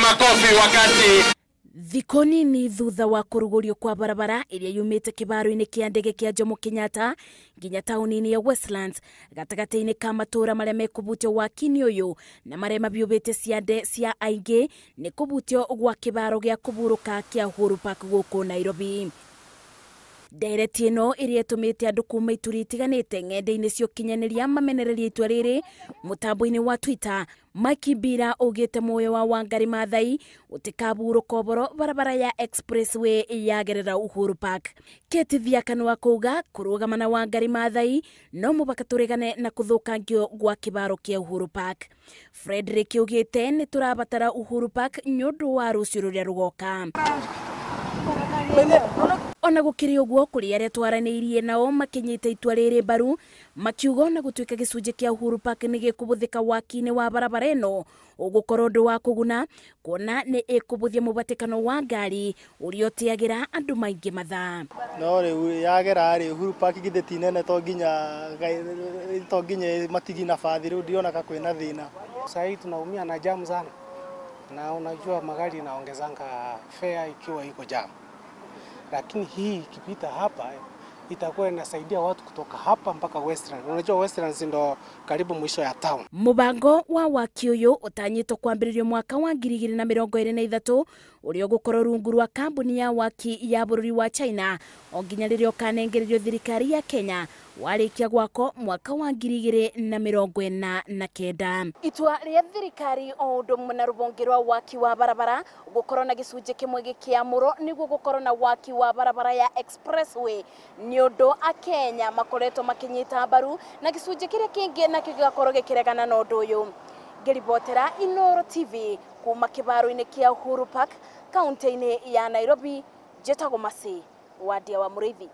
Makofi wakati Thikũ nini thutha wa kũrugũrio kwa barabara ĩrĩa yumĩte kĩbaro-inĩ kĩa ndege kĩa Jomo Kenyatta nginya taũni-inĩ ya Westlands, gatagatĩ-inĩ ka matũra marĩa mekũbutio waki-inĩ ũyũ na marĩa mabiũbĩte ciande cia aingĩ nĩ kũbutio gwa kĩbaro gĩa kũburũka kĩa Uhuru Park gũkũ Nairobi. Ndereti ĩno ĩrĩa ĩtũmĩte andũ kuma ituri itiganĩte ng'enda-inĩ cia ũkinyanĩria mamenererie itua rĩrĩ mũtambo-inĩ wa Twitter. Mike Mbira augĩte muoyo wa Wangari Maathai ũtikaburũka ũboro barabara ya expressway yagerera Uhuru Park. Kate Thiakanwa kuuga kũrũgama na Wangari Maathai no mũbaka tũregane na kũthũkangio gwa kĩbaro kĩa Uhuru Park. Frederick augĩte nĩ tũrabatara Uhuru Park nĩ ũndũ wa rũciũ rũrĩa rũgoka. Ona gũkĩrĩ ũguo kũrĩ arĩa twaranĩirie nao makinyĩte itua rĩrĩ mbaru makiuga ona gũtuĩka gĩcunjĩ kĩa Uhuru Park nĩ gĩkũbũthĩka waki-inĩ wa barabara ĩno ũgũkorwo ũndũ wa kũguna kuona nĩ ĩkũbũthia mũbatĩkano wa ngari ũrĩa ũteagĩra andũ maingĩ mathaa. No rĩu yagera rĩ Uhuru Park githĩ ti nene to nginya matigi na bathi rĩu ndiona ka kwĩna thĩna. Sasa hii tunaumia na jamu sana, na unajua magari inaongezanga fare ikiwa iko jamu, lakini hii ikipita hapa itakuwa inasaidia watu kutoka hapa mpaka Westlands. Unajua Westlands ndo karibu mwisho ya town. Mubango wa waki uyu utanyitwo kwambiririo mwaka wa 2023 uria ugukorwo rungu rwa kambuni ya waki ya bururi wa China o nginya riria ukanengererio thirikari ya Kenya warikia gwako mwaka wa 2049. Itua ria thirikari o undu umwe na rubonge rwa waki wa barabara gukorwo na gicunji kimwe gikiamurwo niguo gukorwo na waki wa barabara ya expressway ni undu akenya makoretwo makinyita mbaru na gicunji kiria kingi nakio gigakorwo gikiregana na undu uyu. Ngiribotera Inooro TV kuma kibaro-inĩ kia Uhuru Park kaunti-inĩ ya Nairobi, njĩtagwo Mercy Wandia wa Mũrĩithi.